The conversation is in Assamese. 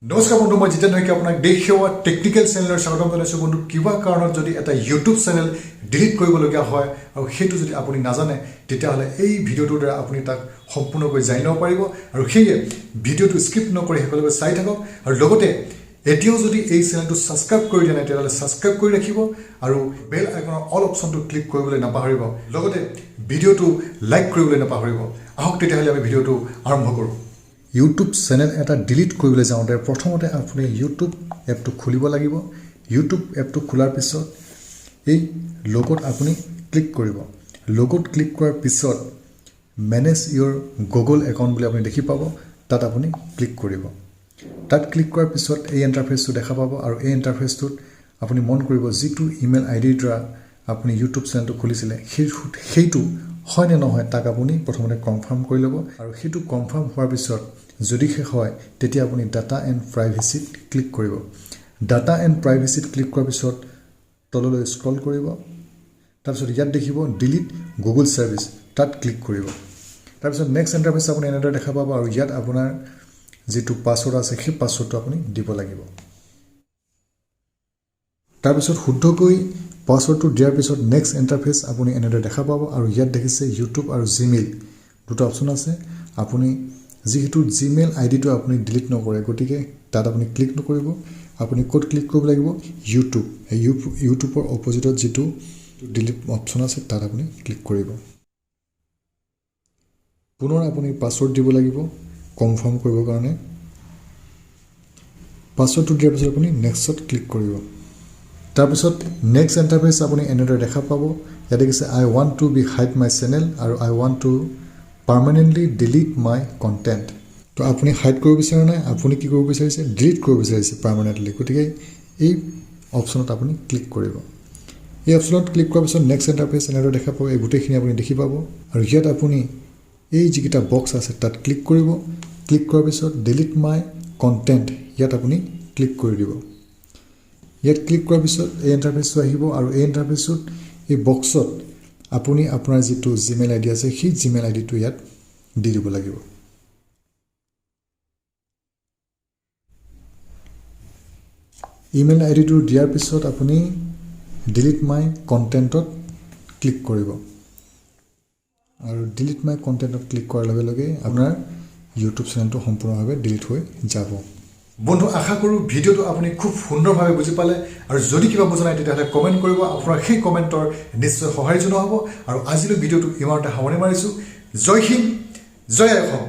নমস্কাৰ বন্ধু, মই জিতেন শইকীয়া, আপোনাক দেশ সেৱা টেকনিকেল চেনেলৰ স্বাগতম জনাইছোঁ। বন্ধু, কিবা কাৰণত যদি এটা ইউটিউব চেনেল ডিলিট কৰিবলগীয়া হয় আৰু সেইটো যদি আপুনি নাজানে, তেতিয়াহ'লে এই ভিডিঅ'টোৰ দ্বাৰা আপুনি তাক সম্পূৰ্ণকৈ জানি ল'ব পাৰিব। আৰু সেয়ে ভিডিঅ'টো স্কিপ নকৰি সকলোকে চাই থাকক। আৰু লগতে এতিয়াও যদি এই চেনেলটো ছাবস্ক্ৰাইব কৰি দিয়া নাই, তেতিয়াহ'লে ছাবস্ক্ৰাইব কৰি ৰাখিব আৰু বেল আইকনৰ অল অপশ্যনটো ক্লিক কৰিবলৈ নাপাহৰিব। লগতে ভিডিঅ'টো লাইক কৰিবলৈ নাপাহৰিব। আহক তেতিয়াহ'লে আমি ভিডিঅ'টো আৰম্ভ কৰোঁ। ইউটিউব চেনেল এটা ডিলিট কৰিবলৈ যাওঁতে প্ৰথমতে আপুনি ইউটিউব এপটো খুলিব লাগিব। ইউটিউব এপটো খোলাৰ পিছত এই লগ'ত আপুনি ক্লিক কৰিব। লগ'ত ক্লিক কৰাৰ পিছত মেনেজ ইয়ৰ গুগল একাউণ্ট বুলি আপুনি দেখি পাব, তাত আপুনি ক্লিক কৰিব। তাত ক্লিক কৰাৰ পিছত এই ইণ্টাৰফেচটো দেখা পাব। আৰু এই ইণ্টাৰফেচটোত আপুনি মন কৰিব, যিটো ইমেইল আই ডিৰ দ্বাৰা আপুনি ইউটিউব চেনেলটো খুলিছিলে, সেইটো হয় নে নহয় তাক আপুনি প্ৰথমতে কনফাৰ্ম কৰি ল'ব। আৰু সেইটো কনফাৰ্ম হোৱাৰ পিছত যদিহে হয়, তেতিয়া আপুনি ডাটা এণ্ড প্ৰাইভেচিত ক্লিক কৰিব। ডাটা এণ্ড প্ৰাইভেচিত ক্লিক কৰাৰ পিছত তললৈ স্ক্ৰল কৰিব। তাৰপিছত ইয়াত দেখিব ডিলিট গুগল ছাৰ্ভিচ, তাত ক্লিক কৰিব। তাৰপিছত নেক্সট ইণ্টাৰফেচ আপুনি এনেদৰে দেখা পাব। আৰু ইয়াত আপোনাৰ যিটো পাছৱৰ্ড আছে, সেই পাছৱৰ্ডটো আপুনি দিব লাগিব। তাৰপিছত শুদ্ধকৈ পাছৱৰ্ডটো দিয়াৰ পিছত নেক্সট ইণ্টাৰফেচ আপুনি এনেদৰে দেখা পাব। আৰু ইয়াত দেখিছে ইউটিউব আৰু জিমেইল দুটা অপশ্যন আছে। আপুনি যিহেতু জিমেইল আই ডিটো আপুনি ডিলিট নকৰে, গতিকে তাত আপুনি ক্লিক নকৰিব। আপুনি ক'ত ক্লিক কৰিব লাগিব? ইউটিউব, এই ইউটিউবৰ অপজিটত যিটো ডিলিট অপশ্যন আছে, তাত আপুনি ক্লিক কৰিব। পুনৰ আপুনি পাছৱৰ্ড দিব লাগিব কনফাৰ্ম কৰিবৰ কাৰণে। পাছৱৰ্ডটো দিয়াৰ পিছত আপুনি নেক্সটত ক্লিক কৰিব। তাৰপিছত নেক্সট ইণ্টাৰফেচ আপুনি এনেদৰে দেখা পাব। ইয়াত দেখিছে "I want to be hide my channel" আৰু "I want to permanently delete my content"। তো আপুনি হাইড কৰিব বিচৰা নাই, আপুনি কি কৰিব বিচাৰিছে? ডিলিট কৰিব বিচাৰিছে পাৰ্মানেণ্টলি। গতিকে এই অপশ্যনত আপুনি ক্লিক কৰিব। এই অপশ্যনত ক্লিক কৰাৰ পিছত নেক্সট ইণ্টাৰফেচ এনেদৰে দেখা পাব। এই গোটেইখিনি আপুনি দেখি পাব। আৰু ইয়াত আপুনি এই যিকেইটা বক্স আছে, তাত ক্লিক কৰিব। ক্লিক কৰাৰ পিছত ডিলিট মাই কণ্টেণ্ট, ইয়াত আপুনি ক্লিক কৰি দিব। ইয়াত ক্লিক কৰাৰ পিছত এই ইণ্টাৰফেচটো আহিব। আৰু এই ইণ্টাৰফেচটোত এই বক্সত আপুনি আপোনাৰ যিটো জিমেইল আই ডি আছে, সেই জিমেইল আই ডিটো ইয়াত দি দিব লাগিব। ইমেইল আই ডিটো দিয়াৰ পিছত আপুনি ডিলিট মাই কণ্টেণ্টত ক্লিক কৰিব। আৰু ডিলিট মাই কণ্টেণ্টত ক্লিক কৰাৰ লগে লগে আপোনাৰ ইউটিউব চেনেলটো সম্পূৰ্ণভাৱে ডিলিট হৈ যাব। বন্ধু, আশা কৰোঁ ভিডিঅ'টো আপুনি খুব সুন্দৰভাৱে বুজি পালে। আৰু যদি কিবা বুজা নাই, তেতিয়াহ'লে কমেণ্ট কৰিব। আপোনাৰ সেই কমেণ্টৰ নিশ্চয় সঁহাৰি জনোৱা হ'ব। আৰু আজিলৈ ভিডিঅ'টো ইমানতে সামৰণি মাৰিছোঁ। জয় হিন্দ, জয় অসম।